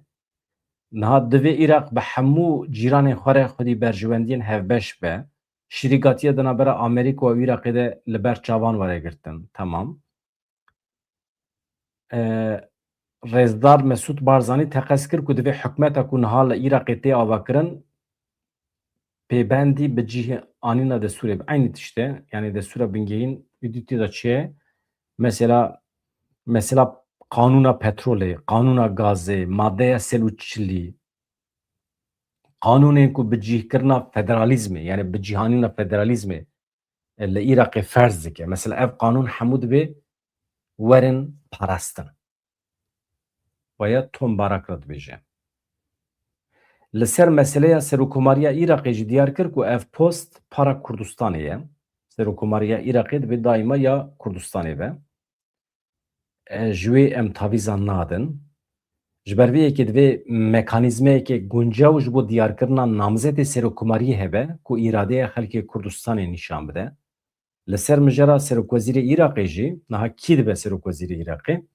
Niha divê Iraq bi hemû cîranên xwe re xwedî berjewendiyên hevbeş be. Şirîgatiya di navbera Amerîka û Iraqê de li ber çavan were girtin. Temam. E, Rêzdar Mesûd Barzanî teqez kir ku divê hikûmeta ku niha li Iraqê tê avakirin pêbendî bi cih anîna destûrê be. Eynî tişt e, yanî destûra bingehîn êdî tê de çi ye? Mesela, mesela qanûna petrolê, qanûna gazê, maddeya sel û çilî, qanûnên ku bi cihkirina federalîzmê, yanî bi cîhanîna federalîzmê, e, li Iraqê ferz dike. Mesela ev qanûn hemû dibê werin parastin. Waya Tom Barak re dibêje. Li ser meseleya serokkomariya Iraqê jî diyar kir ku ev post para Kurdistanê ye. Serokkomariya Iraqê dibê daîma ya Kurdistanê be. E, ji wê em tavîza nadin. Ji ber vê yekê divê mekanîzmeyeke guncaw ji bo diyarkirina namzetê serokkomariyê hebe ku îradeya xelkê Kurdistanê nîşan bide. Li ser mijara serokwezîrê Iraqê jî, niha kî dibe serokwezîrê Iraqê?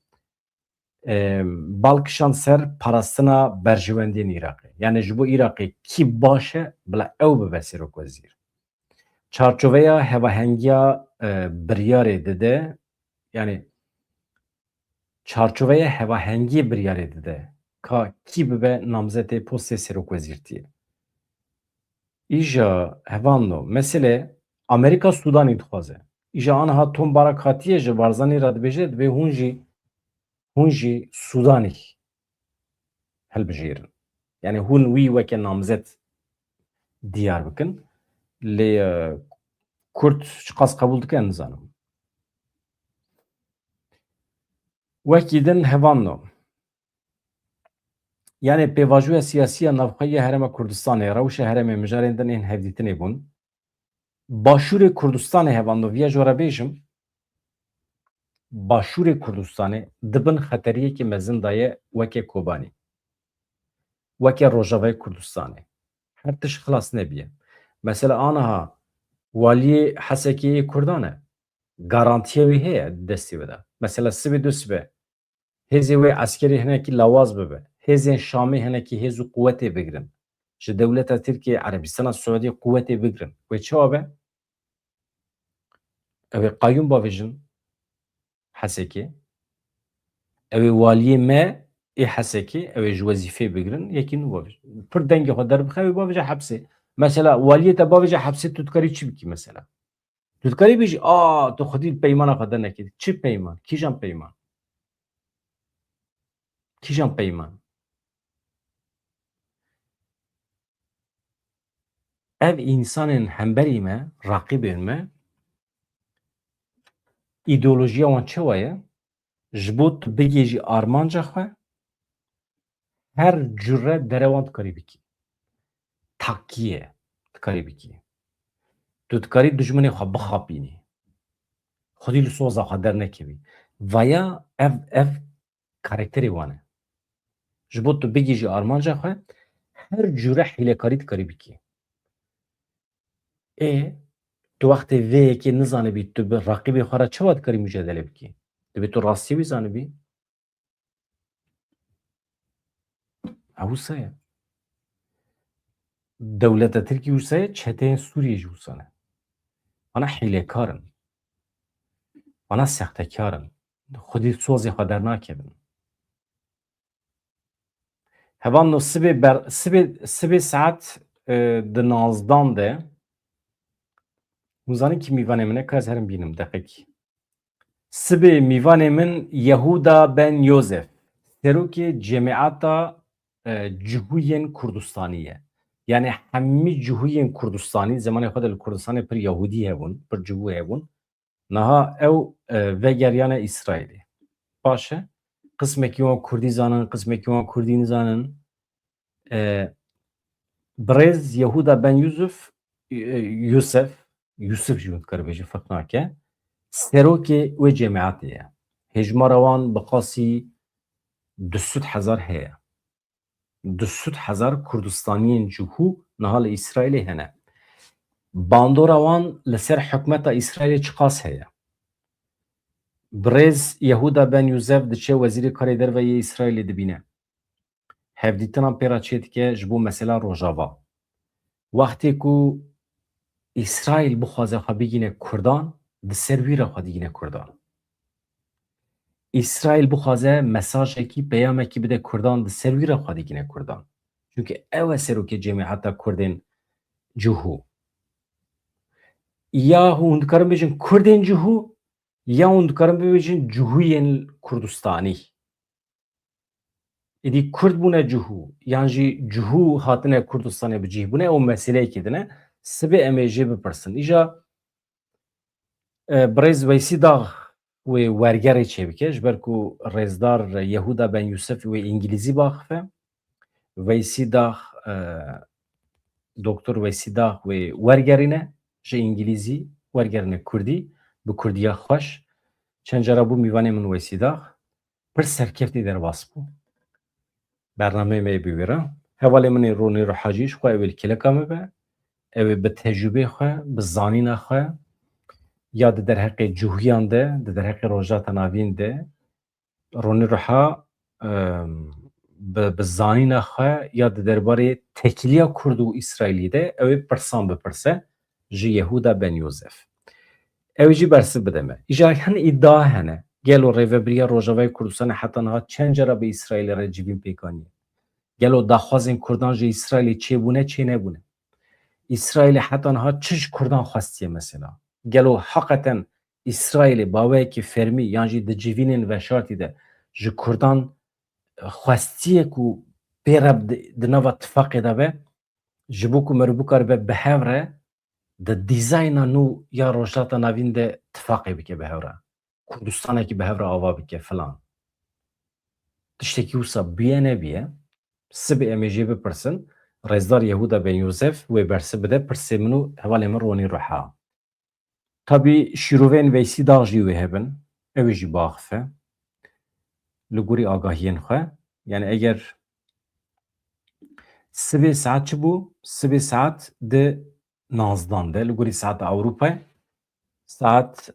E, bal kişand ser parastina berjewendiyên Iraqê. Yani ji bo Iraqê kî baş e, bila ew bibe serokwezîr. Çarçoveya hevahengiya, e, biryarê dide, yani çarçoveya hevahengiyê biryarê dide ka kî bibe namzetê postê serokwezîrtiyê. Îja hevano, mesele Amerîka Sûdanî dixwaze. Îja aniha Tom Barak hatiye ji Barzanî re dibêje, divê hûn jî, hûn jî Sûdanî hilbijêrin. Yani hûn wî weke namzet diyar bikin. Lê, e, Kurd çiqas qebûl dike, nizanim. Wekî din hevan no. Yani pêvajoya siyasî ya navxwe ya Herêma Kurdistanê, rewşa herêmê mijarên din ên hevdîtinê bûn. Başûrê Kurdistanê hevan no, viya ji we re bêjim, Başûrê Kurdistanê di bin xeteriyekê mezin de ye weke Kobanî. Weke Rojavayê Kurdistanê. Her tişt xilas nebiye. Mesela aniha waliyê Hesekê yê Kurdan e. Garantiya wî heye di destê wê de. Mesela sibê du sibe hêzê wê eskerî hinekî lawaz bibe. Hêzên Şamê hinekî hêz û quwetê bigrin. Ji dewleta Tirkiyê, Erebistana Siûdî quwetê bigrin. Wê çawa be? Ew ê qayûm bavêjin Hesekê. Ew ê waliyê me ê Hesekê, ew ê ji wezîfeyê bigrin, yekî nû bavêjin. Pir dengê xwe derbixe, ew ê bavêje hepsê. Mesela waliyê te bavêje hepsê, tu dikarî çi bikî mesela? Tu dikarî bêjî, "A, tu xwedî li peymana xwe dernekevî." Çi peyman? Kîjan peyman? Kîjan peyman? Ev însanên hemberî me, raqîbên me, îdeolojiya wan çawa ye? Ji bo tu bigihîjî armanca xwe, her cure derewan dikarî bikî. Takiye dikarî bikî. Tu dikarî dijminê xwe bixapînî. Xwedî li soza xwe dernekevî. Vaya ev, ev karakterê wan e. Ji bo tu bigihîjî armanca xwe, her cure hîlekarî dikarî bikî. Ê, tu wextê vê yekê nizanibî, tu bi raqîbê xwe re çawa dikarî mucadele bikî? Divê tu rastiyê wî zanibî. Ew wisa ye. Dewleta Tirkî wisa ye, çeteyên Sûriyê jî wisa ne. Ana hîlekar in. Ana sextekar in. Xwedî sozê xwe dernakevin. Hevalno sibê ber-, sibê, sibê saet, e, di nazdan de, hûn zanin kî mîvanê min e, ka ez herim bînim, deqekî. Sibê mîvanê min Yehuda ben Yosef, serokê Cemîata, e, Cihûyên Kurdistanî ye. Yani hemî cihûyên Kurdistanî, zemanê xwe de li Kurdistanê pir Yehûdî hebûn, pir cihû hebûn. Niha ew, e, vegeriyane Îsraîlê. Baş e. Qismekî wan Kurdî zanin, qismekî wan Kurdî nizanin. E, Birêz Yehuda ben Yusuf, e, Yusuf, Yusuf jî hûn dikaribêjin, ferq nake. Serokê wê cemaetê ye. Hêjmara wan bi qasî du sed hezar heye. Du sed hezar Kurdistaniyên cihû niha li Îsraîlê hene. Bandora wan li ser hikûmeta Îsraîlê çiqas heye? Birêz Yehuda ben Yusuf diçe wezîrê karê derve yê Îsraîlê dibîne. Hevdîtinan pê re çêdike ji bo mesela Rojava. Wextê ku Îsraîl bixwaze xwe bigîne Kurdan, di ser wî re xwe digîne Kurdan. Îsraîl bixwaze mesajekî, peyamekî bide Kurdan, di ser wî re xwe digîne Kurdan. Çunke ew e serokê cemîheta Kurdên cihû. Ya hûn dikarin bêjin Kurdên cihû, ya hûn dikarin bibêjin cihûyên Kurdistanî. Êdî Kurd bûne cihû, yan jî cihû hatine Kurdistanê bi cih bûne, ew meseleyekî din e. Sibê em ê jê bipirsin. Îja, e, birêz Weysî Dax wê wergerê çêbike, ji ber ku rêzdar Yehuda Ben Yusef wê îngilîzî biaxife. Weysî Dax, e, Doktor Weysî Dax wê wergerîne, ji îngilîzî wergerîne kurdî, bi kurdiya xweş. Çend cara bû mîvanê min Weysî Dax. Pir serkeftî derbas bû. Bernameyê me yê bi wê re. Hevalê min ê Ronî Ruha jî ji xwe ew ê li kêleka me be. Ew ê bi tecrûbeyê xwe, bi zanîna xwe, ya di derheqê cihûyan de, di derheqê Rojhilata Navîn de, Ronî Ruha, em, bi, bi zanîna xwe ya di derbarê têkiliya Kurd û Îsraîlî de ew ê pirsan bipirse ji Yehuda Ben Yosef. Ew jî bersiv bide me. Îja hin îdia hene. Gelo Rêvebiriya Rojavayê Kurdistanê heta niha çend cara bi Îsraîlê re civîn pêk aniye? Gelo daxwazên Kurdan ji Îsraîlê çêbûne, çênebûne? Îsraîlê heta niha çi ji Kurdan xwestiye mesela? Gelo heqeten Îsraîlê baweyekî fermî yan jî di civînên veşartî de ji Kurdan xwestiye ku pê re di, di nava tifaqê de be, ji bo ku meriv bikaribe bi hev re di dîzayna nû ya Rojhilata Navîn de tifaqê bike bi hev re. Kurdistanekî bi hev re ava bike filan. Tiştekî wisa bûye nebiye, sibê em ê jê bipirsin. Rêzdar Yehuda Ben Yosef wê bersiv bide pirsê min û hevalê min Ronî Ruha. Tabî şîroveyên Veysî Dax jî wê hebin, ew ê jî biaxife li gorî agahiyên xwe. Yani eger sibê saet çi bû? Sibê saet di nazdan de, li gorî saeta Ewropayê, saet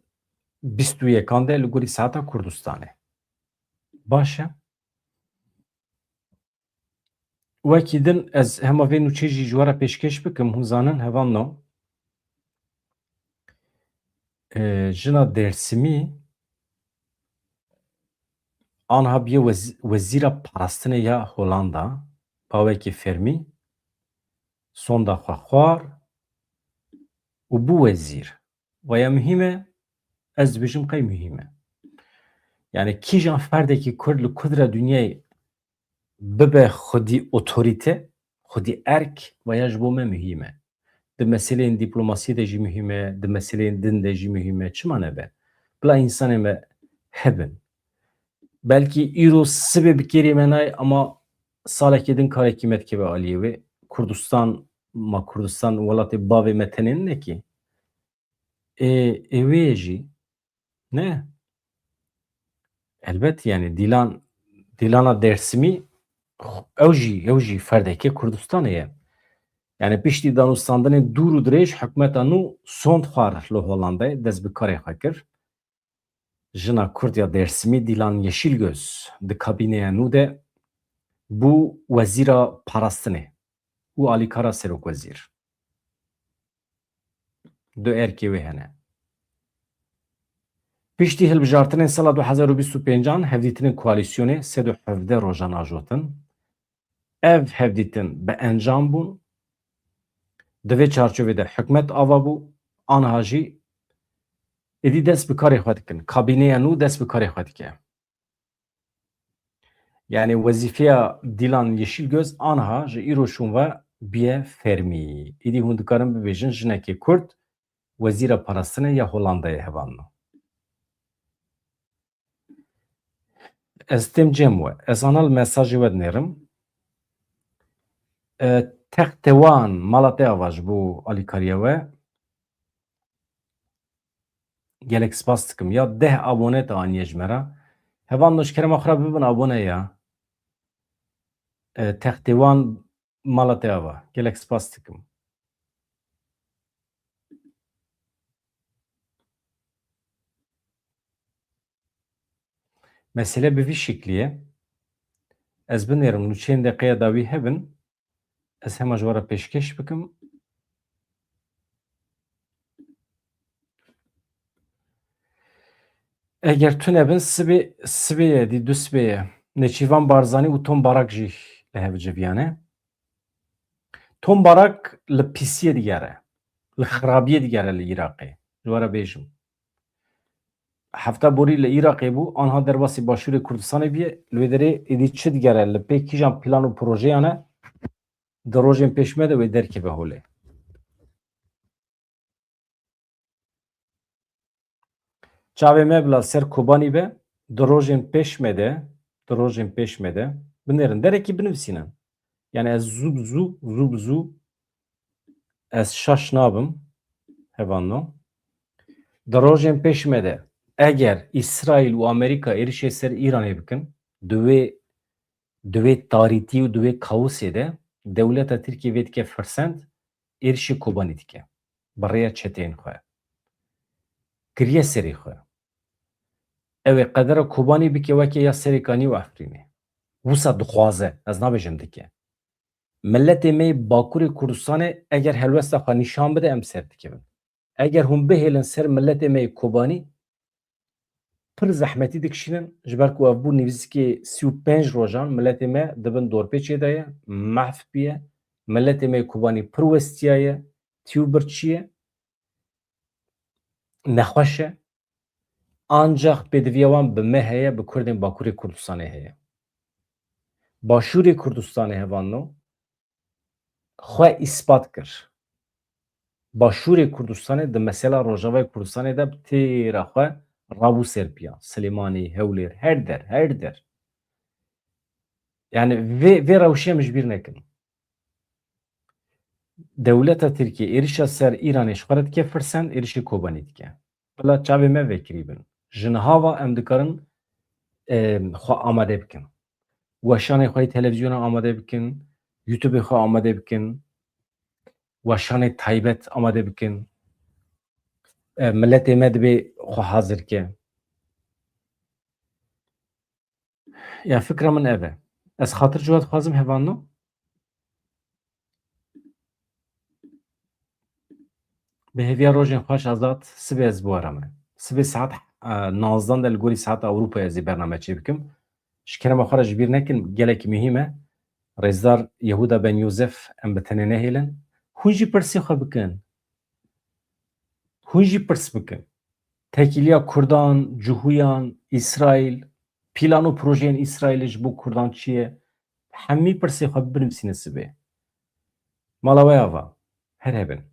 bîst û yekan de, li gorî saeta Kurdistanê. Baş e. Wekî din ez hema vê nûçê jî ji we re pêşkêş bikim, hûn zanin hevalno. E, jina Dêrsimî anha bûye wez-, wezîra parastinê ya Holanda, bawekî fermî, sonda xwe xwar û bû wezîr. Waya muhîm e, ez dibêjim qey muhîm e. Yani kîjan ferdekî Kurd li ku dire dinyayê bibe xwedî otorîte, xwedî erk, waya ji bo me muhîm e. Di meseleyên dîplomasiyê de jî muhîm e, di meseleyên din de jî muhîm e. Çima nebe? Bila însanê me hebin. Belkî îro sibê bi kêrê me nayê, ama salekê din karekî me dikeve aliyê wê. Kurdistan, ma Kurdistan welatê bavê me tenê nine kî. Ê, ê wê ye jî. Ne. Elbet, yani Dîlan, Dîlana Dêrsimî, ew jî, ew jî ferdeke Kurdistanê ye. Yani piştî danûstandinên dûr û dirêj, hikûmeta nû sond xwar li Hollandayê, dest bi karê xwe kir. Jina Kurd ya Dêrsimî Dîlan Yeşîlgöz di kabîneya nû de bû wezîra parastinê û alîkara serokwezîr. Du erkê wê hene. Piştî hilbijartinên sala du hezar û bîst û pêncan hevdîtinên koalîsyonê sed û hevdeh rojan ajotin. Ev hevdîtin bi encam bûn. Di vê çarçovê de hikûmet ava bû. Aniha jî êdî dest bi karê xwe dikin. Kabîneya nû dest bi karê xwe dike. Yani wezîfeya Dîlan Yeşîlgöz aniha ji îro şûn ve bûye fermî. Êdî hûn dikarin bibêjin jinekê Kurd wezîra parastinê ya Hollandayê, hevalno. Ez têm cem we. Ez ana li mesajê we dinêrim. E, Textewan, mala te ava ji bo alîkariya we. Gelek spas dikim. Ya deh abone te aniye ji me re. Hevalno, ji kerema xwe re bibin abone ya. E, Textewan, mala te ava. Gelek spas dikim. Mesele bi vî şiklî ye. Ez binêrim, nûçeyên deqeya dawî hebin. Ez hema ji we re pêşkêş bikim. Eger tune bin sibê, sibê ye, dî du sibê ye. Nêçîrvan Barzanî û Tom Barak jî li hev civiyane. Tom Barak li pîsiyê digere. Li xirabiyê digere li Iraqê. Ji we re bêjim. Hefta borî li Iraqê bû, anha derbasî Başûrê Kurdistanê bûye. Li wê derê êdî çi digere, li pê kîjan plan û projeyan e, di rojên pêş me de wê derkeve holê. Çavê me bila ser Kobanî be, di rojên pêş me de, di rojên pêş me de, binêrin, derekî binivîsînin. Yani ez zû bi zû, zû bi zû, ez şaş nabim, hevalno. Di rojên pêş me de, eger Îsraîl û Amerîka êrişê ser Îranê bikin, di wê, di wê tarîtî û di wê kaosê de, dewleta Tirkiyê vê dike firsend, êrişê Kobanî dike. Bi rêya çeteyên xwe. Kiriye serê xwe. Ew ê qedera Kobanî bike weke ya Serêkanî û Efrînê. Wisa dixwaze, ez nabêjim dike. Miletê me yê Bakurê Kurdistanê eger helwesta xwe nîşan bide, em ser dikevin. Eger hûn bihêlin ser miletê me yê Kobanî, pir zehmetî dikişînin, ji ber ku ev bû nêzîkî sî û pênc rojan miletê me di bin dorpêçê de ye, mehf bûye. Miletê me yê Kobanî pir westiyaye, tî û birçî ye, nexweş e. Ancax pêdiviya wan bi me heye, bi Kurdên Bakurê Kurdistanê heye. Başûrê Kurdistanê, hevalno, xwe îspat kir. Başûrê Kurdistanê di mesela Rojavayê Kurdistanê de bi têra xwe rabû ser piya. Silêmanî, Hewlêr, her der, her der. Yani vê, vê rewşê em ji bîr nekin. Dewleta Tirkiyê êrişa ser Îranê ji xwe re dike firsend, êrişê Kobanî dike. Bila çavê me vekirî bin. Ji niha ve em dikarin, e, xwe amade bikin. Weşanê xwe yê televîzyona amade bikin, YouTubeê xwe amade bikin, weşanê taybet amade bikin. E, miletê me dibê xwe hazir ke. Ya fikra min ev e. Ez xatir ji we dixwazim, hevalno. Bi hêviya rojên xweş, Azad, sibê ez bi we re me. Sibê saet, e, nozdan de li gorî saeta Ewropayê ez ê bername çêbikim. Ji kerema xwe re ji bîr nekin, gelekî muhîm e. Rêzdar Yehuda Ben Yosef, em bi tenê nehêlin. Hûn jî pirsê xwe bikin. Hûn jî pirs bikin. Tekîliya Kurdan, Cihûyan, Îsraîl, plan û projeyên Îsraîlê ji bo Kurdan çi ye? Hemî pirsê xwe binivîsîne sibê. Mala we ava. Her hebin.